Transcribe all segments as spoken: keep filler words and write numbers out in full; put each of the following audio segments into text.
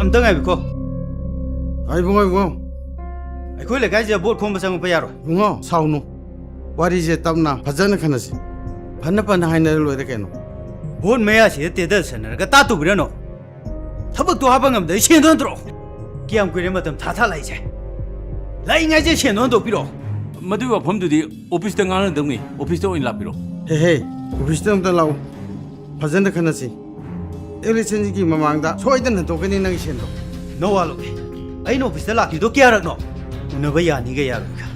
ꯑꯝꯇ ꯉꯥꯏꯕꯤꯈꯣ꯫ ꯑꯩ ꯏꯕꯨꯡꯉꯣ, ꯏꯕꯨꯡꯉꯣ꯫ ꯑꯩꯈꯣꯏ ꯂꯩꯀꯥꯏꯁꯤꯗ ꯚꯣꯠ ꯈꯣꯝꯕ ꯆꯪꯉꯛꯄ ꯌꯥꯔꯣꯏ꯫ ꯏꯕꯨꯡꯉꯣ, ꯁꯥꯎꯅꯨ꯫ ꯋꯥꯔꯤꯁꯦ ꯇꯞꯅ ꯐꯖꯅ ꯈꯟꯅꯁꯤ꯫ ꯐꯅ ꯐꯅ ꯍꯥꯏꯅꯔ ꯂꯣꯏꯔꯦ ꯀꯩꯅꯣ꯫ ꯚꯣꯠ ꯃꯌꯥꯁꯤꯗ ꯇꯦꯗꯜ ꯁꯟꯅꯔꯒ ꯇꯥ ꯇꯧꯕꯤꯔꯅꯣ꯫ ꯊꯕꯛꯇꯣ ꯍꯥꯞꯄ ꯉꯝꯗꯕꯩ ꯁꯦꯟꯗꯣ ꯅꯠꯇ꯭ꯔꯣ? ꯀꯌꯥꯝ ꯀꯨꯏꯔꯦ ꯃꯇꯝ ꯊꯥ ꯊꯥ ꯂꯥꯛꯏꯁꯦ? ꯂꯥꯛꯏꯉꯩꯁꯦ ꯁꯦꯟꯗꯣ ꯍꯟꯗꯣꯛꯄꯤꯔꯣ꯫ ꯃꯗꯨꯒꯤ ꯋꯥꯐꯝꯗꯨꯗꯤ ꯑꯣꯐꯤꯁꯇ ꯉꯥꯡꯅꯗꯧꯅꯤ꯫ ꯑꯣꯐꯤꯁꯇ ꯑꯣꯏꯅ ꯂꯥꯛꯄꯤꯔꯣ꯫ ꯍꯦ ꯍꯦ, ꯑꯣꯐꯤꯁꯇ ꯑꯝꯇ ꯂꯥꯛꯎ꯫ ꯐꯖꯅ ꯈꯟꯅꯁꯤ꯫ ꯏꯂꯦꯛꯁꯟꯒꯤ ꯃꯃꯥꯡꯗ ꯁꯣꯏꯗꯅ ꯍꯟꯗꯣꯛꯀꯅꯤ ꯅꯪꯒꯤ ꯁꯦꯟꯗꯣ꯫ ꯅꯋꯥ ꯂꯧꯗꯦ꯫ ꯑꯩꯅ ꯑꯣꯐꯤꯁꯇ ꯂꯥꯛꯈꯤꯕꯗꯣ ꯀꯌꯥꯔꯛꯅꯣ? ꯎꯅꯕ ꯌꯥꯅꯤꯒ ꯌꯥꯔꯣꯏꯒ꯫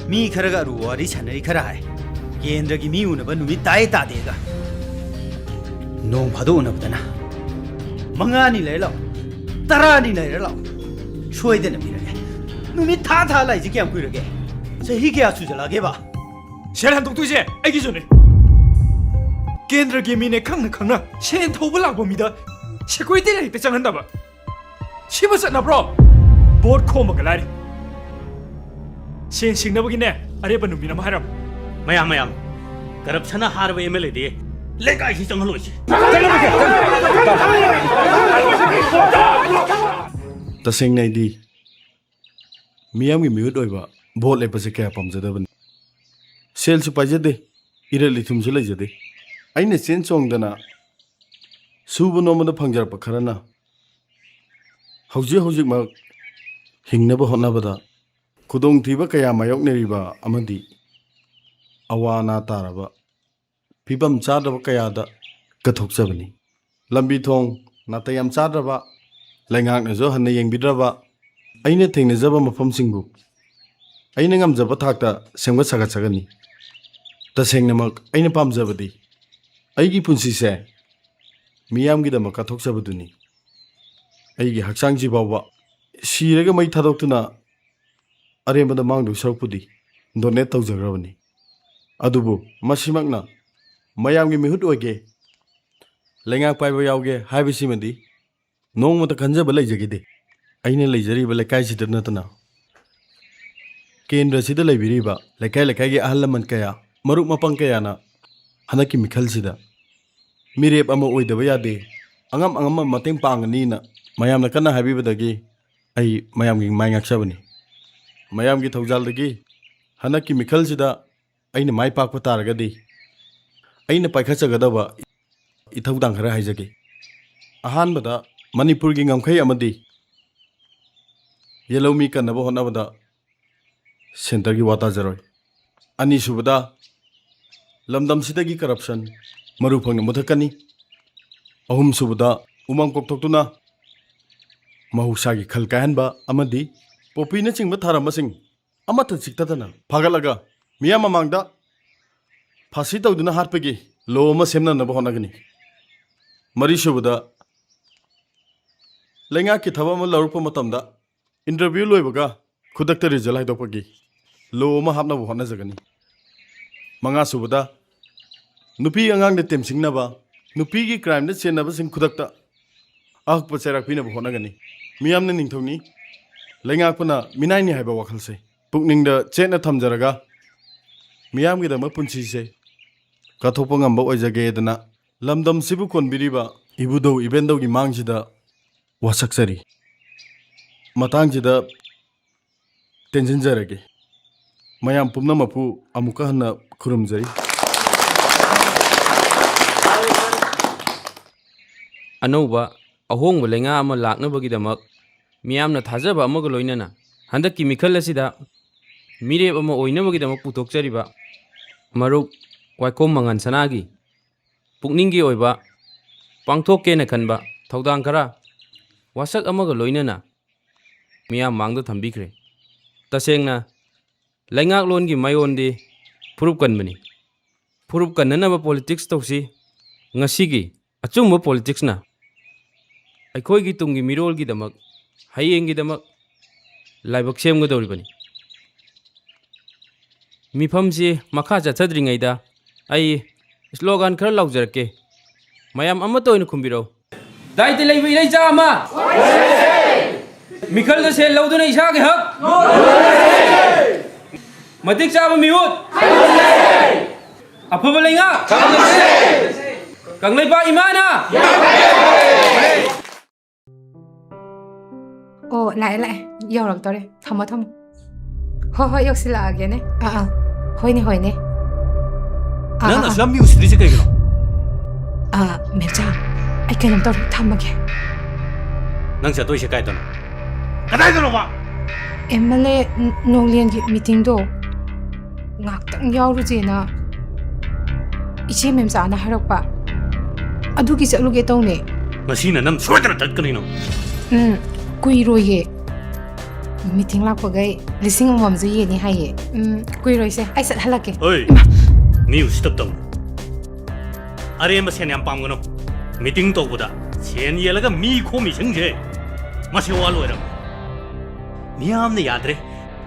ꯃꯤ ꯈꯔꯒ ꯑꯔꯨꯕ ꯋꯥꯔꯤ ꯁꯥꯟꯅꯔꯤ ꯈꯔ ꯍꯥꯏ꯫ ꯀꯦꯟꯗ꯭ꯔꯒꯤ ꯃꯤ ꯎꯅꯕ ꯅꯨꯃꯤꯠ ꯇꯥꯏ ꯇꯥꯗꯦꯒ꯫ ꯅꯣꯡ ꯐꯥꯗꯣꯛ ꯎꯅꯕꯗꯅ ꯃꯉꯥꯅꯤ ꯂꯩꯔ ꯂꯥꯛꯑꯣ, ꯇꯔꯥꯅꯤ ꯂꯩꯔ ꯂꯥꯛꯑꯣ, ꯁꯣꯏꯗꯅ ꯄꯤꯔꯒꯦ꯫ ꯅꯨꯃꯤꯠ ꯊꯥ ꯊꯥ ꯂꯥꯛꯏꯁꯦ ꯀꯌꯥꯝ ꯀꯨꯏꯔꯒꯦ? ꯆꯍꯤ ꯀꯌꯥ ꯁꯨꯖꯜꯂꯛꯑꯒꯦꯕ? ꯁꯦꯜ ꯍꯟꯗꯣꯛꯇꯣꯏꯁꯦ ꯑꯩꯒꯤꯁꯨꯅꯦ꯫ ꯀꯦꯟꯗ꯭ꯔꯒꯤ ꯃꯤꯅꯦ ꯈꯪꯅ ꯈꯪꯅ ꯁꯦꯟ ꯊꯧꯕ ꯂꯥꯛꯄ ꯃꯤꯗ ꯁꯦꯀ꯭ꯌꯨꯔꯤꯇꯤ ꯂꯩꯔꯤꯛꯇ ꯆꯪꯍꯟꯗꯕ꯫ ꯁꯤꯕꯨ ꯆꯠꯅꯕ꯭ꯔꯣ? ꯚꯣꯠ ꯈꯣꯝꯕꯒ ꯂꯥꯏꯔꯤ꯫ ꯁꯦꯟ ꯁꯤꯡꯅꯕꯒꯤꯅꯦ ꯑꯔꯦꯞꯄ ꯅꯨꯃꯤꯠ ꯑꯃ ꯍꯥꯏꯔꯝꯃꯨ꯫ ꯃꯌꯥꯝ, ꯃꯌꯥꯝ, ꯀꯔꯞꯁꯟꯅ ꯍꯥꯔꯕ ꯑꯦꯝ ꯑꯦꯜ ꯑꯦꯗꯤ ꯂꯩꯀꯥꯏꯁꯤ ꯆꯪꯍꯜꯂꯣꯏꯁꯤ꯫ ꯇꯁꯦꯡꯅ ꯑꯩꯗꯤ ꯃꯤꯌꯥꯝꯒꯤ ꯃꯤꯍꯨꯠ ꯑꯣꯏꯕ ꯚꯣꯠ ꯂꯦꯞꯄꯁꯦ ꯀꯌꯥ ꯄꯥꯝꯖꯗꯕꯅꯤ꯫ ꯁꯦꯜꯁꯨ ꯄꯥꯏꯖꯗꯦ, ꯏꯔꯠ ꯏꯊꯨꯝꯁꯨ ꯂꯩꯖꯗꯦ꯫ ꯑꯩꯅ ꯆꯦꯟ ꯆꯣꯡꯗꯅ ꯁꯨꯕ ꯅꯣꯝꯕꯗ ꯐꯪꯖꯔꯛꯄ ꯈꯔꯅ ꯍꯧꯖꯤꯛ ꯍꯧꯖꯤꯛꯃꯛ ꯍꯤꯡꯅꯕ ꯍꯣꯠꯅꯕꯗ ꯈꯨꯗꯣꯡꯊꯤꯕ ꯀꯌꯥ ꯃꯥꯌꯣꯛꯅꯔꯤꯕ ꯑꯃꯗꯤ ꯑꯋꯥ ꯑꯅꯥ ꯇꯥꯔꯕ, ꯐꯤꯕꯝ ꯆꯥꯗ꯭ꯔꯕ ꯀꯌꯥꯗ ꯀꯠꯊꯣꯛꯆꯕꯅꯤ꯫ ꯂꯝꯕꯤ ꯊꯣꯡ ꯅꯥꯇꯩ ꯌꯥꯝ ꯆꯥꯗ꯭ꯔꯕ, ꯂꯩꯉꯥꯛꯅꯁꯨ ꯍꯟꯅ ꯌꯦꯡꯕꯤꯗ꯭ꯔꯕ ꯑꯩꯅ ꯊꯦꯡꯅꯖꯕ ꯃꯐꯝꯁꯤꯡꯕꯨ ꯑꯩꯅ ꯉꯝꯖꯕ ꯊꯥꯛꯇ ꯁꯦꯝꯒꯠ ꯁꯥꯒꯠꯆꯒꯅꯤ꯫ ꯇꯁꯦꯡꯅꯃꯛ ꯑꯩꯅ ꯄꯥꯝꯖꯕꯗꯤ ꯑꯩꯒꯤ ꯄꯨꯟꯁꯤꯁꯦ ꯃꯤꯌꯥꯝꯒꯤꯗꯃꯛ ꯀꯠꯊꯣꯛꯆꯕꯗꯨꯅꯤ꯫ ꯑꯩꯒꯤ ꯍꯛꯆꯥꯡꯁꯤ ꯐꯥꯎꯕ ꯁꯤꯔꯒ ꯃꯩ ꯊꯥꯗꯣꯛꯇꯨꯅ ꯑꯔꯦꯝꯕꯗ ꯃꯥꯡꯗꯣꯏ ꯁꯔꯨꯛꯄꯨꯗꯤ ꯗꯣꯅꯦꯠ ꯇꯧꯖꯈ꯭ꯔꯕꯅꯤ꯫ ꯑꯗꯨꯕꯨ ꯃꯁꯤꯃꯛꯅ ꯃꯌꯥꯝꯒꯤ ꯃꯤꯍꯨꯠ ꯑꯣꯏꯒꯦ, ꯂꯩꯉꯥꯛ ꯄꯥꯏꯕ ꯌꯥꯎꯒꯦ ꯍꯥꯏꯕꯁꯤꯃꯗꯤ ꯅꯣꯡꯃꯇ ꯈꯟꯖꯕ ꯂꯩꯖꯈꯤꯗꯦ꯫ ꯑꯩꯅ ꯂꯩꯖꯔꯤꯕ ꯂꯩꯀꯥꯏꯁꯤꯗ ꯅꯠꯇꯅ ꯀꯦꯟꯗ꯭ꯔꯁꯤꯗ ꯂꯩꯕꯤꯔꯤꯕ ꯂꯩꯀꯥꯏ ꯂꯩꯀꯥꯏꯒꯤ ꯑꯍꯜ ꯂꯃꯟ ꯀꯌꯥ, ꯃꯔꯨꯞ ꯃꯄꯥꯡ ꯀꯌꯥꯅ ꯍꯟꯗꯛꯀꯤ ꯃꯤꯈꯜꯁꯤꯗ ꯃꯤꯔꯦꯞ ꯑꯃ ꯑꯣꯏꯗꯕ ꯌꯥꯗꯦ, ꯑꯉꯝ ꯑꯉꯝꯕ ꯃꯇꯦꯡ ꯄꯥꯡꯒꯅꯤꯅ ꯃꯌꯥꯝꯅ ꯀꯟꯅ ꯍꯥꯏꯕꯤꯕꯗꯒꯤ ꯑꯩ ꯃꯌꯥꯝꯒꯤ ꯃꯥꯏ ꯉꯥꯛꯆꯕꯅꯤ꯫ ꯃꯌꯥꯝꯒꯤ ꯊꯧꯖꯥꯜꯗꯒꯤ ꯍꯟꯗꯛꯀꯤ ꯃꯤꯈꯜꯁꯤꯗ ꯑꯩꯅ ꯃꯥꯏ ꯄꯥꯛꯄ ꯇꯥꯔꯒꯗꯤ ꯑꯩꯅ ꯄꯥꯏꯈꯠꯆꯒꯗꯕ ꯏꯊꯧꯗꯥꯡ ꯈꯔ ꯍꯥꯏꯖꯒꯦ꯫ ꯑꯍꯥꯟꯕꯗ, ꯃꯅꯤꯄꯨꯔꯒꯤ ꯉꯝꯈꯩ ꯑꯃꯗꯤ ꯌꯦꯜꯍꯧꯃꯤ ꯀꯟꯅꯕ ꯍꯣꯠꯅꯕꯗ ꯁꯦꯟꯇꯔꯒꯤ ꯋꯥ ꯇꯥꯖꯔꯣꯏ꯫ ꯑꯅꯤꯁꯨꯕꯗ, ꯂꯝꯗꯝꯁꯤꯗꯒꯤ ꯀꯔꯞꯁꯟ ꯃꯔꯨ ꯐꯪꯅ ꯃꯨꯊꯠꯀꯅꯤ꯫ ꯑꯍꯨꯝꯁꯨꯕꯗ, ꯎꯃꯪ ꯀꯣꯛꯊꯣꯛꯇꯨꯅ ꯃꯍꯧꯁꯥꯒꯤ ꯈꯜ ꯀꯥꯏꯍꯟꯕ ꯑꯃꯗꯤ ꯄꯣꯄꯤꯅꯆꯤꯡꯕ ꯊꯥꯔꯝꯕꯁꯤꯡ ꯑꯃꯠꯇ ꯆꯤꯛꯊꯗꯅ ꯐꯥꯒꯠꯂꯒ ꯃꯤꯌꯥꯝ ꯃꯃꯥꯡꯗ ꯐꯥꯁꯤ ꯇꯧꯗꯨꯅ ꯍꯥꯠꯄꯒꯤ ꯂꯣ ꯑꯃ ꯁꯦꯝꯅꯅꯕ ꯍꯣꯠꯅꯒꯅꯤ꯫ ꯃꯔꯤꯁꯨꯕꯗ, ꯂꯩꯉꯥꯛꯀꯤ ꯊꯕꯛ ꯑꯃ ꯂꯧꯔꯛꯄ ꯃꯇꯝꯗ ꯏꯟꯇꯔꯚ꯭ꯌꯨ ꯂꯣꯏꯕꯒ ꯈꯨꯗꯛꯇ ꯔꯤꯖꯜ ꯍꯥꯏꯗꯣꯛꯄꯒꯤ ꯂꯣ ꯑꯃ ꯍꯥꯞꯅꯕ ꯍꯣꯠꯅꯖꯒꯅꯤ꯫ ꯃꯉꯥꯁꯨꯕꯗ, ꯅꯨꯄꯤ ꯑꯉꯥꯡꯗ ꯇꯦꯝꯁꯤꯡꯅꯕ, ꯅꯨꯄꯤꯒꯤ ꯀ꯭ꯔꯥꯏꯝꯗ ꯆꯦꯟꯅꯕꯁꯤꯡ ꯈꯨꯗꯛꯇ ꯑꯍꯛꯄ ꯆꯩꯔꯥꯛ ꯄꯤꯅꯕ ꯍꯣꯠꯅꯒꯅꯤ꯫ ꯃꯤꯌꯥꯝꯅ ꯅꯤꯡꯊꯧꯅꯤ, ꯂꯩꯉꯥꯛꯄꯅ ꯃꯤꯅꯥꯏꯅꯤ ꯍꯥꯏꯕ ꯋꯥꯈꯜꯁꯦ ꯄꯨꯛꯅꯤꯡꯗ ꯆꯦꯠꯅ ꯊꯝꯖꯔꯒ ꯃꯤꯌꯥꯝꯒꯤꯗꯃꯛ ꯄꯨꯟꯁꯤꯁꯦ ꯀꯠꯊꯣꯛꯄ ꯉꯝꯕ ꯑꯣꯏꯖꯒꯦꯗꯅ ꯂꯝꯗꯝꯁꯤꯕꯨ ꯀꯣꯟꯕꯤꯔꯤꯕ ꯏꯕꯨꯙꯧ ꯏꯕꯦꯟꯗꯧꯒꯤ ꯃꯥꯡꯁꯤꯗ ꯋꯥꯁꯛꯆꯔꯤ꯫ ꯃꯇꯥꯡꯁꯤꯗ ꯇꯦꯟꯁꯤꯟꯖꯔꯒꯦ꯫ ꯃꯌꯥꯝ ꯄꯨꯝꯅꯃꯛꯄꯨ ꯑꯃꯨꯛꯀ ꯍꯟꯅ ꯈꯨꯔꯨꯝꯖꯔꯤ꯫ ꯑꯅꯧꯕ ꯑꯍꯣꯡꯕ ꯂꯩꯉꯥꯛ ꯑꯃ ꯂꯥꯛꯅꯕꯒꯤꯗꯃꯛ ꯃꯤꯌꯥꯝꯅ ꯊꯥꯖꯕ ꯑꯃꯒ ꯂꯣꯏꯅꯅ ꯍꯟꯗꯛꯀꯤ ꯃꯤꯈꯜ ꯑꯁꯤꯗ ꯃꯤꯔꯦꯞ ꯑꯃ ꯑꯣꯏꯅꯕꯒꯤꯗꯃꯛ ꯄꯨꯊꯣꯛꯆꯔꯤꯕ ꯃꯔꯨꯞ ꯋꯥꯏꯈꯣꯝ ꯃꯉꯥꯟ ꯁꯅꯥꯒꯤ ꯄꯨꯛꯅꯤꯡꯒꯤ ꯑꯣꯏꯕ ꯄꯥꯡꯊꯣꯛꯀꯦꯅ ꯈꯟꯕ ꯊꯧꯗꯥꯡ ꯈꯔ ꯋꯥꯁꯛ ꯑꯃꯒ ꯂꯣꯏꯅꯅ ꯃꯤꯌꯥꯝ ꯃꯥꯡꯗ ꯊꯝꯕꯤꯈ꯭ꯔꯦ꯫ ꯇꯁꯦꯡꯅ ꯂꯩꯉꯥꯛꯂꯣꯟꯒꯤ ꯃꯥꯏꯑꯣꯟꯗꯤ ꯐꯨꯔꯨꯞ ꯀꯟꯕꯅꯤ꯫ ꯐꯨꯔꯨꯞ ꯀꯟꯅꯅꯕ ꯄꯣꯂꯤꯇꯤꯛꯁ ꯇꯧꯁꯤ꯫ ꯉꯁꯤꯒꯤ ꯑꯆꯨꯝꯕ ꯄꯣꯂꯤꯇꯤꯛꯁꯅ ꯑꯩꯈꯣꯏꯒꯤ ꯇꯨꯡꯒꯤ ꯃꯤꯔꯣꯜꯒꯤꯗꯃꯛ, ꯍꯌꯦꯡꯒꯤꯗꯃꯛ ꯂꯥꯏꯕꯛ ꯁꯦꯝꯒꯗꯧꯔꯤꯕꯅꯤ꯫ ꯃꯤꯐꯝꯁꯤ ꯃꯈꯥ ꯆꯠꯊꯗ꯭ꯔꯤꯉꯩꯗ ꯑꯩ ꯁ꯭ꯂꯣꯒꯥꯟ ꯈꯔ ꯂꯥꯎꯖꯔꯛꯀꯦ꯫ ꯃꯌꯥꯝ ꯑꯃꯠꯇ ꯑꯣꯏꯅ ꯈꯨꯝꯕꯤꯔꯛꯎ꯫ ꯗꯥꯏꯇ ꯂꯩꯕ ꯏꯔꯩꯆꯥ ꯑꯃ, ꯃꯤꯈꯜꯗ ꯁꯦꯜ ꯂꯧꯗꯨꯅ ꯏꯁꯥꯒꯤ ꯍꯛ, ꯃꯇꯤꯛ ꯆꯥꯕ ꯃꯤꯍꯨꯠ, ꯑꯐꯕ ꯂꯩꯉꯥꯛ, ꯀꯪꯂꯩꯄꯥꯛ ꯏꯃꯥꯅ! ꯑꯣ, ꯂꯥꯛꯑꯦ, ꯂꯥꯛꯑꯦ꯫ ꯌꯧꯔꯛꯇꯣꯔꯦ꯫ ꯊꯝꯃꯣ, ꯊꯝꯃꯣ꯫ ꯍꯣꯏ, ꯍꯣꯏ, ꯌꯧꯁꯤꯜꯂꯛꯑꯒꯦꯅꯦ꯫ ꯑꯥ, ꯑꯥ꯫ ꯍꯣꯏꯅꯦ, ꯍꯣꯏꯅꯦ꯫ ꯑꯥ, ꯅꯪ ꯑꯥ, ꯑꯥ꯫ ꯑꯁꯨꯛ ꯌꯥꯝ ꯃꯤ ꯎꯁꯤꯜꯂꯤꯁꯦ ꯀꯩꯒꯤꯅꯣ? ꯑꯥ, ꯃꯦꯝꯆꯥ, ꯑꯩ ꯀꯩꯅꯣꯝ ꯇꯧꯔꯦ, ꯊꯝꯃꯒꯦ꯫ ꯅꯪ ꯆꯠꯇꯣꯏꯁꯦ ꯀꯥꯏꯗꯅꯣ? ꯀꯗꯥꯏꯗꯅꯣꯕ? ꯑꯦꯝ ꯑꯦꯜ ꯑꯦ ꯅꯣꯡꯂꯦꯟꯒꯤ ꯃꯤꯇꯤꯡꯗꯣ ꯉꯥꯛꯇꯪ ꯌꯥꯎꯔꯨꯁꯦꯅ ꯏꯆꯦ ꯃꯦꯝꯆꯥꯅ ꯍꯥꯏꯔꯛꯄ꯫ ꯑꯗꯨꯒꯤ ꯆꯠꯂꯨꯒꯦ ꯇꯧꯅꯦ꯫ ꯉꯁꯤ ꯅꯅꯝ ꯁꯣꯏꯗꯅ ꯇꯠꯀꯅꯤ ꯅꯪ꯫ ꯎꯝ, ꯀꯨꯏꯔꯣꯏꯌꯦ꯫ ꯃꯤꯇꯤꯡ ꯂꯥꯛꯄꯈꯩ ꯂꯤꯁꯤꯡ ꯑꯃꯃꯝꯁꯨ ꯌꯦꯟꯅꯤ ꯍꯥꯏꯌꯦ꯫ ꯎꯝ, ꯀꯨꯏꯔꯣꯏꯁꯦ, ꯑꯩ ꯆꯠꯍꯜꯂꯛꯀꯦ꯫ ꯍꯣꯏ꯫ ꯏꯃꯥ! ꯃꯤ ꯎꯁꯤꯠꯇꯕ ꯇꯧꯅꯨ꯫ ꯑꯔꯦꯝꯕ ꯁꯦꯟ ꯌꯥꯝ ꯄꯥꯝꯒꯅꯨ꯫ ꯃꯤꯇꯤꯡ ꯇꯧꯕꯗ ꯁꯦꯟ ꯌꯦꯜꯂꯒ ꯃꯤ ꯈꯣꯝꯃꯤꯁꯤꯡꯁꯦ ꯃꯁꯤ ꯋꯥ ꯂꯣꯏꯔꯝꯃꯦ꯫ ꯃꯤꯌꯥꯝꯅ ꯌꯥꯗ꯭ꯔꯦ꯫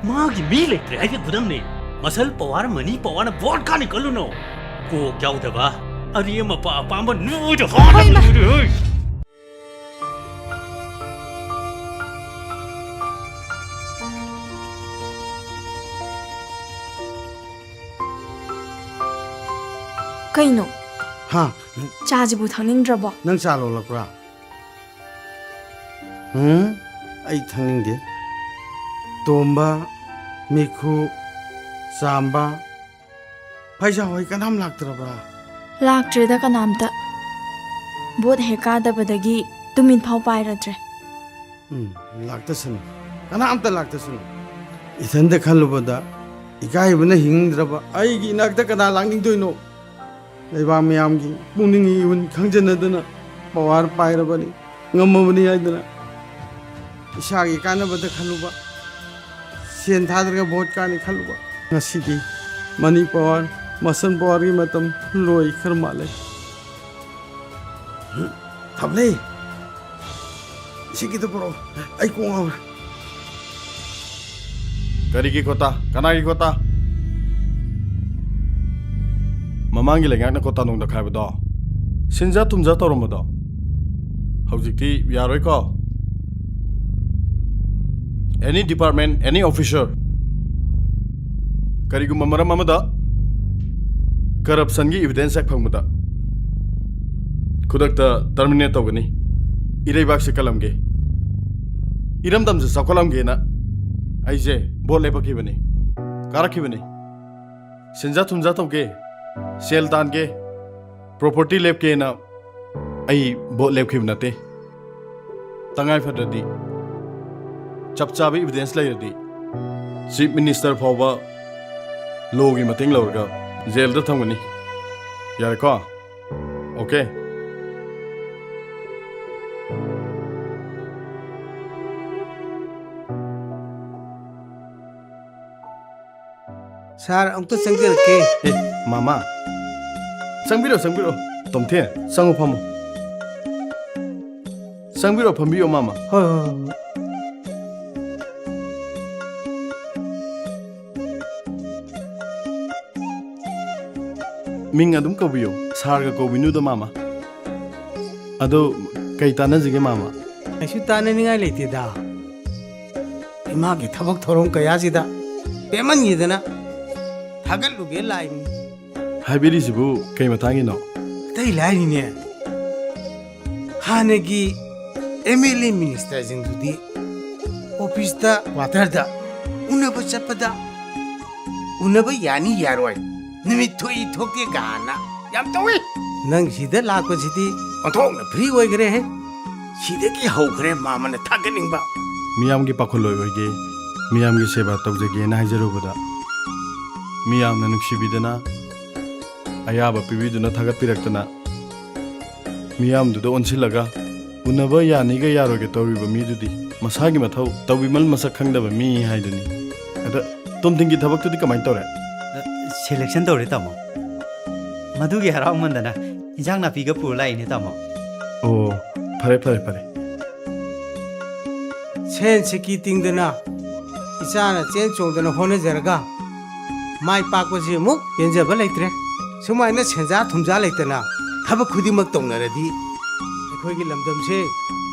ꯃꯥꯒꯤ ꯃꯤ ꯂꯩꯇ꯭ꯔꯦ ꯍꯥꯏꯕ ꯈꯨꯗꯝꯅꯤ꯫ ꯃꯁꯜ ꯄꯋꯥꯔ, ꯃꯅꯤ ꯄꯋꯥꯔꯅ ꯚꯣꯠ ꯀꯥꯅꯤ ꯈꯜꯂꯨꯅꯨ꯫ ꯀꯣꯛ ꯌꯥꯎꯗꯕ, ꯑꯔꯦꯝ ꯑꯄꯥ ꯑꯄꯥꯝꯕ ꯅꯣꯏꯗ ꯍꯥꯟꯅ ꯍꯣꯏ, ꯏꯃꯥ꯫ ꯂꯣꯏꯔꯦ꯫ ꯀꯩꯅꯣ? ꯍꯥ? ꯆꯥꯁꯤꯕꯨ ꯊꯛꯅꯤꯡꯗ꯭ꯔꯕꯣ? ꯅꯪ ꯆꯥ ꯂꯣꯜꯂꯛꯄ꯭ꯔꯥ? ꯎꯝ, ꯑꯩ ꯊꯛꯅꯤꯡꯗꯦ꯫ ꯇꯣꯝꯕ, ꯃꯤꯈꯨ, ꯆꯥꯝꯕ, ꯐꯩꯖꯥ ꯍꯣꯏ ꯀꯅꯥꯝ ꯂꯥꯛꯇ꯭ꯔꯕ꯭ꯔꯥ? ꯂꯥꯛꯇ꯭ꯔꯦꯗ ꯀꯅꯥꯝꯇ꯫ ꯚꯣꯠ ꯍꯦꯛ ꯀꯥꯗꯕꯗꯒꯤ ꯇꯨꯃꯤꯠ ꯐꯥꯎ ꯄꯥꯏꯔꯗ꯭ꯔꯦ꯫ ꯎꯝ, ꯂꯥꯛꯇꯁꯅꯨ꯫ ꯀꯅꯥꯝꯇ ꯂꯥꯛꯇꯁꯅꯨ꯫ ꯏꯊꯟꯇ ꯈꯜꯂꯨꯕꯗ ꯏꯀꯥꯏꯕꯅ ꯍꯤꯡꯗ꯭ꯔꯕ ꯑꯩꯒꯤ ꯏꯅꯥꯛꯇ ꯀꯅꯥ ꯂꯥꯛꯅꯤꯡꯗꯣꯏꯅꯣ? ꯂꯩꯕꯥꯛ ꯃꯌꯥꯝꯒꯤ ꯄꯨꯛꯅꯤꯡ ꯏꯍꯨꯟ ꯈꯪꯖꯟꯅꯗꯅ ꯄꯋꯥꯔ ꯄꯥꯏꯔꯕꯅꯤ, ꯉꯝꯃꯕꯅꯤ ꯍꯥꯏꯗꯅ ꯏꯁꯥꯒꯤ ꯀꯥꯟꯅꯕꯗ ꯈꯜꯂꯨꯕ, ꯁꯦꯟ ꯊꯥꯗꯔꯒ ꯚꯣꯠ ꯀꯥꯅꯤ ꯈꯜꯂꯨꯕ꯫ ꯉꯁꯤꯗꯤ ꯃꯅꯤ ꯄꯋꯥꯔ, ꯃꯁꯜ ꯄꯋꯥꯔꯒꯤ ꯃꯇꯝ ꯂꯣꯏꯈ꯭ꯔ ꯃꯥꯜꯂꯦ꯫ ꯊꯝꯂꯦ꯫ ꯁꯤꯒꯤꯗ ꯄꯨꯔꯛꯑꯣ꯫ ꯑꯩ ꯀꯣꯛ ꯉꯥꯎꯔꯦ꯫ ꯀꯔꯤꯒꯤ ꯀꯣꯇꯥ? ꯀꯅꯥꯒꯤ ꯀꯣꯇꯥ? ꯃꯃꯥꯡꯒꯤ ꯂꯩꯉꯥꯛꯅ ꯀꯣꯇꯥ ꯅꯨꯡꯗ ꯈꯥꯏꯕꯗꯣ, ꯁꯤꯟꯖ ꯊꯨꯝꯖ ꯇꯧꯔꯝꯕꯗꯣ, ꯍꯧꯖꯤꯛꯇꯤ ꯌꯥꯔꯣꯏꯀꯣ? Any department, any officer, ꯀꯔꯤꯒꯨꯝꯕ ꯃꯔꯝ ꯑꯃꯗ ꯀꯔꯞꯁꯟꯒꯤ ꯏꯕꯤꯗꯦꯟꯁ ꯍꯦꯛ ꯐꯪꯕꯗ, ꯈꯨꯗꯛꯇ ꯇꯔꯃꯤꯅꯦꯠ ꯇꯧꯒꯅꯤ꯫ ꯏꯔꯩꯕꯥꯛꯁꯦ ꯀꯜꯂꯝꯒꯦ, ꯏꯔꯝꯗꯝꯁꯦ ꯆꯥꯎꯈꯠꯂꯝꯒꯦꯅ ꯑꯩꯁꯦ ꯚꯣꯠ ꯂꯦꯞꯄꯛꯈꯤꯕꯅꯤ, ꯀꯥꯔꯛꯈꯤꯕꯅꯤ꯫ ꯁꯦꯟꯖꯥ ꯊꯨꯝꯖꯥ ꯇꯧꯒꯦ, ꯁꯦꯜ ꯇꯥꯟꯒꯦ, ꯄ꯭ꯔꯣꯄꯔꯇꯤ ꯂꯦꯞꯀꯦꯅ ꯑꯩ ꯚꯣꯠ ꯂꯦꯞꯈꯤꯕ ꯅꯠꯇꯦ꯫ ꯇꯉꯥꯏ ꯐꯗ꯭ꯔꯗꯤ, ꯆꯞ ꯆꯥꯕ ꯏꯕꯤꯗꯦꯟꯁ ꯂꯩꯔꯗꯤ, ꯆꯤꯐ ꯃꯤꯅꯤꯁꯇꯔ ꯐꯥꯎꯕ ꯂꯣꯒꯤ ꯃꯇꯦꯡ ꯂꯧꯔꯒ ꯖꯦꯜꯗ ꯊꯝꯒꯅꯤ꯫ ꯌꯥꯔꯦꯀꯣ? ꯑꯣꯀꯦ꯫ ꯁꯥꯔ, ꯑꯃꯨꯛꯇ ꯆꯪꯖꯔꯛꯀꯦ꯫ ꯑꯦ, ꯃꯥꯃꯥ꯫ ꯆꯪꯕꯤꯔꯣ, ꯆꯪꯕꯤꯔꯣ꯫ ꯇꯣꯝꯊꯤꯟ, ꯆꯪꯉꯣ, ꯐꯝꯃꯣ꯫ ꯆꯪꯕꯤꯔꯣ, ꯐꯝꯕꯤꯌꯣ, ꯃꯥꯃꯥ꯫ ꯍꯣꯏ, ꯍꯣꯏ, ꯍꯣꯏ꯫ ꯃꯤꯡ ꯑꯗꯨꯝ ꯀꯧꯕꯤꯌꯣ꯫ ꯁꯥꯔꯒ ꯀꯧꯕꯤꯅꯨꯗ, ꯃꯥꯃꯥ꯫ ꯑꯗꯣ, ꯀꯩ ꯇꯥꯟꯅꯁꯤꯒꯦ, ꯃꯥꯃꯥ? ꯀꯩꯁꯨ ꯇꯥꯟꯅꯅꯤꯡꯉꯥꯏ ꯂꯩꯇꯦꯗ꯫ ꯏꯃꯥꯒꯤ ꯊꯕꯛ ꯊꯧꯔꯝ ꯀꯌꯥꯁꯤꯗ ꯄꯦꯟꯃꯟꯈꯤꯗꯅ ꯊꯥꯒꯠꯂꯨꯒꯦ ꯂꯥꯛꯏꯅꯤ꯫ ꯍꯥꯏꯕꯤꯔꯤꯁꯤꯕꯨ ꯀꯩ ꯃꯇꯥꯡꯒꯤꯅꯣ? ꯑꯇꯩ ꯂꯥꯏꯔꯤꯅꯦ, ꯍꯥꯟꯅꯒꯤ ꯑꯦꯝ ꯑꯦꯜ ꯑꯦ ꯃꯤꯅꯤꯁꯇꯔꯁꯤꯡꯗꯨꯗꯤ ꯑꯣꯐꯤꯁꯇ, ꯀ꯭ꯋꯥꯇꯔꯗ ꯎꯅꯕ ꯆꯠꯄꯗ ꯎꯅꯕ ꯌꯥꯅꯤ ꯌꯥꯔꯣꯏ, ꯅꯨꯃꯤꯠ ꯊꯣꯛꯏ ꯊꯣꯛꯇꯦ ꯀꯥꯏꯅ ꯌꯥꯝ ꯇꯧꯏ꯫ ꯅꯪ ꯁꯤꯗ ꯂꯥꯛꯄꯁꯤꯗꯤ ꯑꯣꯟꯊꯣꯛꯅ ꯐ꯭ꯔꯤ ꯑꯣꯏꯈ꯭ꯔꯦꯍꯦ꯫ ꯁꯤꯗꯒꯤ ꯍꯧꯈ꯭ꯔꯦ ꯃꯥꯃꯅ ꯊꯥꯒꯠꯅꯤꯡꯕ꯫ ꯃꯤꯌꯥꯝꯒꯤ ꯄꯥꯈꯣꯜꯂꯣꯏ ꯑꯣꯏꯒꯦ, ꯃꯤꯌꯥꯝꯒꯤ ꯁꯦꯕꯥ ꯇꯧꯖꯒꯦꯅ ꯍꯥꯏꯖꯔꯨꯕꯗ, ꯃꯤꯌꯥꯝꯅ ꯅꯨꯡꯁꯤꯕꯤꯗꯅ, ꯑꯌꯥꯕ ꯄꯤꯕꯤꯗꯨꯅ, ꯊꯥꯒꯠꯄꯤꯔꯛꯇꯅ, ꯃꯤꯌꯥꯝꯗꯨꯗ ꯑꯣꯟꯁꯤꯜꯂꯒ ꯎꯅꯕ ꯌꯥꯅꯤꯒ ꯌꯥꯔꯣꯏꯒ ꯇꯧꯔꯤꯕ ꯃꯤꯗꯨꯗꯤ ꯃꯁꯥꯒꯤ ꯃꯊꯧ ꯇꯧꯕꯤꯃꯜ ꯃꯁꯛ ꯈꯪꯗꯕ ꯃꯤ ꯍꯥꯏꯗꯨꯅꯤ꯫ ꯑꯗ ꯇꯣꯝꯊꯤꯟꯒꯤ ꯊꯕꯛꯇꯨꯗꯤ ꯀꯃꯥꯏꯅ ꯇꯧꯔꯦ? ꯁꯦꯂꯦꯛꯁꯟ ꯇꯧꯔꯦ, ꯇꯥꯃꯣ꯫ ꯃꯗꯨꯒꯤ ꯍꯔꯥꯎꯃꯟꯗꯅ ꯏꯟꯖꯥꯡ ꯅꯥꯄꯤꯒ ꯄꯨꯔ ꯂꯥꯛꯏꯅꯦ, ꯇꯥꯃꯣ꯫ ꯑꯣ, ꯐꯔꯦ, ꯐꯔꯦ, ꯐꯔꯦ꯫ ꯁꯦꯟ ꯁꯤꯀꯤ ꯇꯤꯡꯗꯅ ꯏꯆꯥꯅ ꯆꯦꯟ ꯆꯣꯡꯗꯅ ꯍꯣꯠꯅꯖꯔꯒ ꯃꯥꯏ ꯄꯥꯛꯄꯁꯤ ꯑꯃꯨꯛ ꯄꯦꯟꯖꯕ ꯂꯩꯇ꯭ꯔꯦ꯫ ꯁꯨꯃꯥꯏꯅ ꯁꯦꯟꯖꯥ ꯊꯨꯝꯖꯥ ꯂꯩꯇꯅ ꯊꯕꯛ ꯈꯨꯗꯤꯡꯃꯛ ꯇꯧꯅꯔꯗꯤ ꯑꯩꯈꯣꯏꯒꯤ ꯂꯝꯗꯝꯁꯦ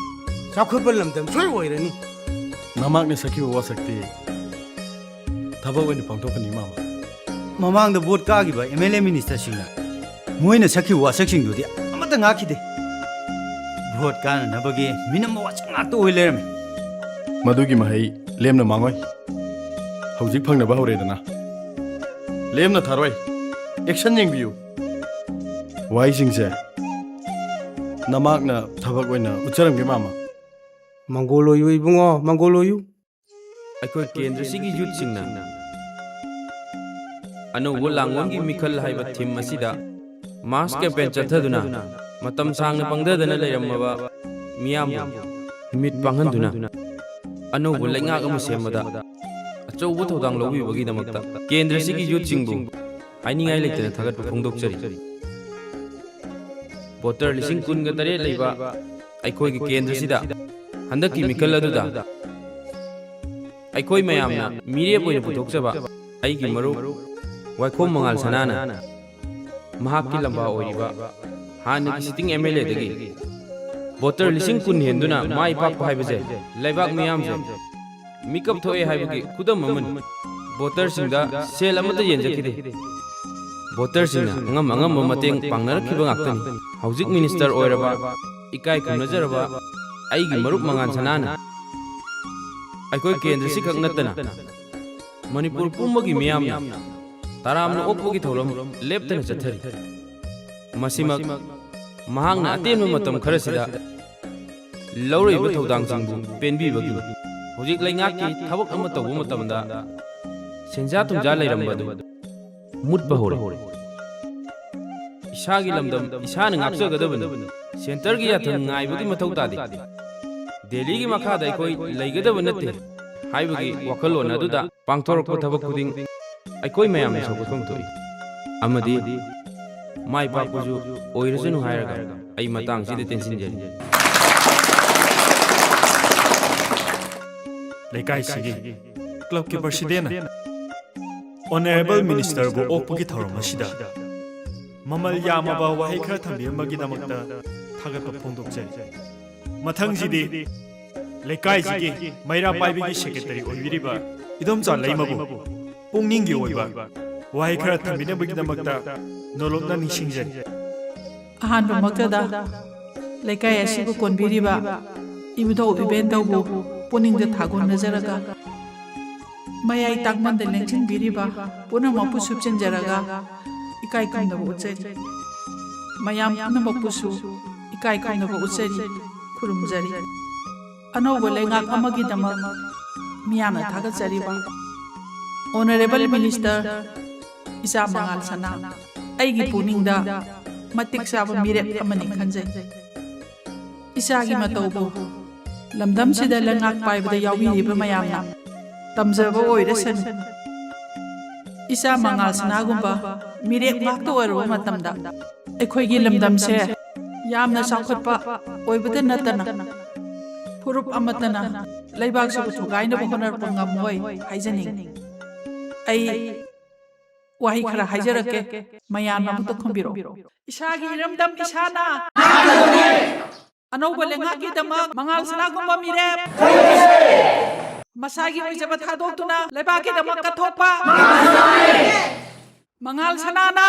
ꯆꯥꯎꯈꯠꯄ ꯂꯝꯗꯝ ꯁꯣꯏ ꯑꯣꯏꯔꯅꯤ꯫ ꯅꯃꯥꯛꯅ ꯁꯛꯈꯤꯕ ꯋꯥꯁꯛꯇꯤ ꯊꯕꯛ ꯑꯣꯏꯅ ꯄꯥꯡꯊꯣꯛꯀꯅꯤ, ꯃꯥꯃ꯫ ꯃꯃꯥꯡꯗ ꯚꯣꯠ ꯀꯥꯈꯤꯕ ꯑꯦꯝ ꯑꯦꯜ ꯑꯦ ꯃꯤꯅꯤꯁꯇꯔꯁꯤꯡꯅ ꯃꯣꯏꯅ ꯁꯛꯈꯤꯕ ꯋꯥꯁꯛꯁꯤꯡꯗꯨꯗꯤ ꯑꯃꯠꯇ ꯉꯥꯛꯈꯤꯗꯦ꯫ ꯚꯣꯠ ꯀꯥꯟꯅꯅꯕꯒꯤ ꯃꯤꯅꯝꯕ ꯋꯥꯁꯛ ꯉꯥꯛꯇ ꯑꯣꯏ ꯂꯩꯔꯝꯃꯤ꯫ ꯃꯗꯨꯒꯤ ꯃꯍꯩ ꯂꯦꯝꯅ ꯃꯥꯡꯉꯣꯏ꯫ ꯍꯧꯖꯤꯛ ꯐꯪꯅꯕ ꯍꯧꯔꯦꯗꯅ꯫ ꯂꯦꯝꯅ ꯊꯥꯔꯣꯏ꯫ ꯑꯦꯛꯁꯟ ꯌꯦꯡꯕꯤꯌꯨ꯫ ꯋꯥꯍꯩꯁꯤꯡꯁꯦ ꯅꯃꯥꯛꯅ ꯊꯕꯛ ꯑꯣꯏꯅ ꯎꯠꯆꯔꯝꯒꯦ, ꯃꯥꯃ꯫ ꯃꯪꯒꯣꯜ ꯑꯣꯏꯌꯨ ꯏꯕꯨꯡꯉꯣ, ꯃꯪꯒꯣꯜ ꯑꯣꯏꯌꯨ꯫ ꯑꯩꯈꯣꯏ ꯀꯦꯟꯗ꯭ꯔꯁꯤꯒꯤ ꯌꯨꯠꯁꯤꯡꯅ ꯑꯅꯧꯕ ꯂꯥꯡꯑꯣꯟꯒꯤ ꯃꯤꯈꯜ ꯍꯥꯏꯕ ꯊꯤꯝ ꯑꯁꯤꯗ ꯃꯥꯁ ꯀꯦꯝꯄꯦꯟ ꯆꯠꯊꯗꯨꯅ ꯃꯇꯝ ꯁꯥꯡꯅ ꯄꯪꯊꯗꯅ ꯂꯩꯔꯝꯃꯕ ꯃꯤꯌꯥꯝꯕꯨ ꯃꯤꯠ ꯄꯥꯡꯍꯟꯗꯨꯅ ꯑꯅꯧꯕ ꯂꯩꯉꯥꯛ ꯑꯃ ꯁꯦꯝꯕꯗ ꯑꯆꯧꯕ ꯊꯧꯗꯥꯡ ꯂꯧꯕꯤꯕꯒꯤꯗꯃꯛꯇ ꯀꯦꯟꯗ꯭ꯔꯁꯤꯒꯤ ꯌꯨꯠꯁꯤꯡꯕꯨ ꯍꯥꯏꯅꯤꯡꯉꯥꯏ ꯂꯩꯇꯅ ꯊꯥꯒꯠꯄ ꯐꯣꯡꯗꯣꯛꯆꯔꯤ꯫ ꯚꯣꯇꯔ ꯂꯤꯁꯤꯡ ꯀꯨꯟꯒ ꯇꯔꯦꯠ ꯂꯩꯕ ꯑꯩꯈꯣꯏꯒꯤ ꯀꯦꯟꯗ꯭ꯔꯁꯤꯗ ꯍꯟꯗꯛꯀꯤ ꯃꯤꯈꯜ ꯑꯗꯨꯗ ꯑꯩꯈꯣꯏ ꯃꯌꯥꯝꯅ ꯃꯤꯔꯦꯞ ꯑꯣꯏꯅ ꯄꯨꯊꯣꯛꯆꯕ ꯑꯩꯒꯤ ꯃꯔꯨꯞ ꯋꯥꯏꯈꯣꯝ ꯃꯉꯥꯜ ꯁꯅꯥꯅ ꯃꯍꯥꯛꯀꯤ ꯂꯝꯕꯥ ꯑꯣꯏꯔꯤꯕ ꯍꯥꯟꯅꯒꯤ ꯁꯤꯇꯤꯡ ꯑꯦꯝ ꯑꯦꯜ ꯑꯦꯗꯒꯤ ꯚꯣꯇꯔ ꯂꯤꯁꯤꯡ ꯀꯨꯟ ꯍꯦꯟꯗꯨꯅ ꯃꯥꯏ ꯄꯥꯛꯄ ꯍꯥꯏꯕꯁꯦ ꯂꯩꯕꯥꯛ ꯃꯤꯌꯥꯝꯁꯦ ꯃꯤꯀꯞ ꯊꯣꯛꯑꯦ ꯍꯥꯏꯕꯒꯤ ꯈꯨꯗꯝ ꯑꯃꯅꯤ꯫ ꯚꯣꯇꯔꯁꯤꯡꯗ ꯁꯦꯜ ꯑꯃꯠꯇ ꯌꯦꯟꯖꯈꯤꯗꯦ꯫ ꯚꯣꯇꯔꯁꯤꯡꯅ ꯑꯉꯝ ꯑꯉꯝꯕ ꯃꯇꯦꯡ ꯄꯥꯡꯅꯔꯛꯈꯤꯕ ꯉꯥꯛꯇꯅꯤ꯫ ꯍꯧꯖꯤꯛ ꯃꯤꯅꯤꯁꯇꯔ ꯑꯣꯏꯔꯕ, ꯏꯀꯥꯏ ꯈꯨꯝꯅꯖꯔꯕ ꯑꯩꯒꯤ ꯃꯔꯨꯞ ꯃꯉꯥꯟ ꯁꯅꯥꯅ ꯑꯩꯈꯣꯏ ꯀꯦꯟꯗ꯭ꯔꯁꯤ ꯈꯛ ꯅꯠꯇꯅ ꯃꯅꯤꯄꯨꯔ ꯄꯨꯝꯕꯒꯤ ꯃꯤꯌꯥꯝꯅ ꯇꯔꯥꯝꯅ ꯑꯣꯛꯄꯒꯤ ꯊꯧꯔꯝ ꯂꯦꯞꯇꯅ ꯆꯠꯊꯔꯤ꯫ ꯃꯁꯤꯃꯛ ꯃꯍꯥꯛꯅ ꯑꯇꯦꯟꯕ ꯃꯇꯝ ꯈꯔꯁꯤꯗ ꯂꯧꯔꯛꯏꯕ ꯊꯧꯗꯥꯡꯁꯤꯡꯕꯨ ꯄꯦꯟꯕꯤꯕꯒꯤꯅꯤ꯫ ꯍꯧꯖꯤꯛ ꯂꯩꯉꯥꯛꯀꯤ ꯊꯕꯛ ꯑꯃ ꯇꯧꯕ ꯃꯇꯝꯗ ꯁꯦꯟꯖꯥ ꯊꯨꯝꯖꯥ ꯂꯩꯔꯝꯕꯗꯨ ꯃꯨꯠꯄ ꯍꯧꯔꯦ꯫ ꯏꯁꯥꯒꯤ ꯂꯝꯗꯝ ꯏꯁꯥꯅ ꯉꯥꯛꯆꯒꯗꯕꯅꯤ꯫ ꯁꯦꯟꯇꯔꯒꯤ ꯌꯥꯊꯪ ꯉꯥꯏꯕꯒꯤ ꯃꯊꯧ ꯇꯥꯗꯦ꯫ ꯗꯦꯜꯂꯤꯒꯤ ꯃꯈꯥꯗ ꯑꯩꯈꯣꯏ ꯂꯩꯒꯗꯕ ꯅꯠꯇꯦ ꯍꯥꯏꯕꯒꯤ ꯋꯥꯈꯜꯂꯣꯟ ꯑꯗꯨꯗ ꯄꯥꯡꯊꯣꯔꯛꯄ ꯊꯕꯛ ꯈꯨꯗꯤꯡ ꯑꯩꯈꯣꯏ ꯃꯌꯥꯝꯅ ꯁꯧꯒꯠꯐꯝ ꯊꯣꯛꯏ ꯑꯃꯗꯤ ꯃꯥꯏ ꯄꯥꯛꯄꯁꯨ ꯑꯣꯏꯔꯁꯅꯨ ꯍꯥꯏꯔꯒ ꯑꯩ ꯃꯇꯥꯡꯁꯤꯗ ꯇꯦꯟꯁꯤꯟꯖꯔꯤ꯫ ꯂꯩꯀꯥꯏꯁꯤꯒꯤ ꯀ꯭ꯂꯕꯀꯤ ꯄ꯭ꯔꯁꯤꯗꯦꯟꯅ ꯑꯣꯅꯔꯦꯕꯜ ꯃꯤꯅꯤꯁꯇꯔꯕꯨ ꯑꯣꯛꯄꯒꯤ ꯊꯧꯔꯝ ꯑꯁꯤꯗ ꯃꯃꯜ ꯌꯥꯝꯂꯕ ꯋꯥꯍꯩ ꯈꯔ ꯊꯝꯕꯤꯔꯝꯕꯒꯤꯗꯃꯛꯇ ꯊꯥꯒꯠꯄ ꯐꯣꯡꯗꯣꯛꯆꯔꯤ꯫ ꯃꯊꯪꯁꯤꯗꯤ ꯂꯩꯀꯥꯏꯁꯤꯒꯤ ꯃꯩꯔꯥ ꯄꯥꯏꯕꯤꯒꯤ ꯁꯦꯀ꯭ꯔꯦꯇꯔꯤ ꯑꯣꯏꯕꯤꯔꯤꯕ ꯏꯗꯣꯝꯆꯥ ꯂꯩꯃꯕꯨ ꯄꯨꯛꯅꯤꯡꯒꯤ ꯑꯣꯏꯕ ꯋꯥꯍꯩ ꯈꯔ ꯊꯝꯕꯤꯅꯕꯒꯤꯗꯃꯛꯇ ꯅꯣꯂꯨꯛꯅ ꯅꯤꯡꯁꯤꯡꯖꯔꯤ꯫ ꯑꯍꯥꯟꯕꯃꯛꯇꯗ ꯂꯩꯀꯥꯏ ꯑꯁꯤꯕꯨ ꯀꯣꯟꯕꯤꯔꯤꯕ ꯏꯕꯨꯙꯧ ꯏꯕꯦꯟꯗꯧꯕꯨ ꯄꯨꯛꯅꯤꯡꯗ ꯊꯥꯒꯣꯟꯅꯖꯔꯒ, ꯃꯌꯥꯏ ꯇꯥꯡꯃꯟꯗ ꯂꯦꯡꯁꯤꯟꯕꯤꯔꯤꯕ ꯄꯨꯝꯅꯃꯛꯄꯨ ꯁꯨꯞꯆꯤꯟꯖꯔꯒ ꯏꯀꯥꯏ ꯈꯨꯝꯅꯕ ꯎꯠꯆꯔꯤ꯫ ꯃꯌꯥꯝ ꯄꯨꯝꯅꯃꯛꯄꯨꯁꯨ ꯏꯀꯥꯏ ꯈꯨꯝꯅꯕ ꯎꯠꯆꯔꯤ, ꯈꯨꯔꯨꯝꯖꯔꯤ꯫ ꯑꯅꯧꯕ ꯂꯩꯉꯥꯛ ꯑꯃꯒꯤꯗꯃꯛ ꯃꯤꯌꯥꯝꯅ ꯊꯥꯒꯠꯆꯔꯤꯕ Honourable Minister ꯏꯆꯥ ꯃꯉꯥꯜ ꯁꯅꯥ, ꯑꯩꯒꯤ ꯄꯨꯛꯅꯤꯡꯗ ꯃꯇꯤꯛ ꯆꯥꯕ ꯃꯤꯔꯦꯞ ꯑꯃꯅꯤ ꯈꯟꯖꯩ꯫ ꯏꯆꯥꯒꯤ ꯃꯇꯧꯕꯨ ꯂꯝꯗꯝꯁꯤꯗ ꯂꯩꯉꯥꯛ ꯄꯥꯏꯕꯗ ꯌꯥꯎꯕꯤꯔꯤꯕ ꯃꯌꯥꯝꯅ ꯇꯝꯖꯕ ꯑꯣꯏꯔꯁꯅꯨ꯫ ꯏꯆꯥ ꯃꯉꯥꯜ ꯁꯅꯥꯒꯨꯝꯕ ꯃꯤꯔꯦꯞ ꯉꯥꯛꯇ ꯑꯣꯏꯔꯕ ꯃꯇꯝꯗ ꯑꯩꯈꯣꯏꯒꯤ ꯂꯝꯗꯝꯁꯦ ꯌꯥꯝꯅ ꯆꯥꯎꯈꯠꯄ ꯑꯣꯏꯕꯇ ꯅꯠꯇꯅ ꯐꯨꯔꯨꯞ ꯑꯃꯠꯇꯅ ꯂꯩꯕꯥꯛꯁꯤꯕꯨ ꯊꯨꯒꯥꯏꯅꯕ ꯍꯣꯠꯅꯔꯛꯄ ꯉꯝꯃꯣꯏ ꯍꯥꯏꯖꯅꯤꯡꯏ꯫ ꯑꯩ ꯋꯥꯍꯩ ꯈꯔ ꯍꯥꯏꯖꯔꯛꯀꯦ, ꯃꯌꯥꯝꯅ ꯑꯃꯨꯛꯇ ꯈꯨꯝꯕꯤꯔꯛꯑꯣ꯫ ꯏꯁꯥꯒꯤ ꯏꯔꯝꯗꯝ ꯏꯁꯥꯅ ꯑꯅꯧꯕ ꯂꯩꯉꯥꯛꯀꯤꯗꯃꯛ ꯃꯉꯥꯜ ꯁꯅꯥꯒꯨꯝꯕ ꯃꯤꯔꯦꯞ, ꯃꯁꯥꯒꯤ ꯑꯣꯏꯖꯕ ꯊꯥꯗꯣꯛꯇꯨꯅ ꯂꯩꯕꯥꯛꯀꯤꯗꯃꯛ ꯀꯠꯊꯣꯛꯄ ꯃꯉꯥꯜ ꯁꯅꯥꯅ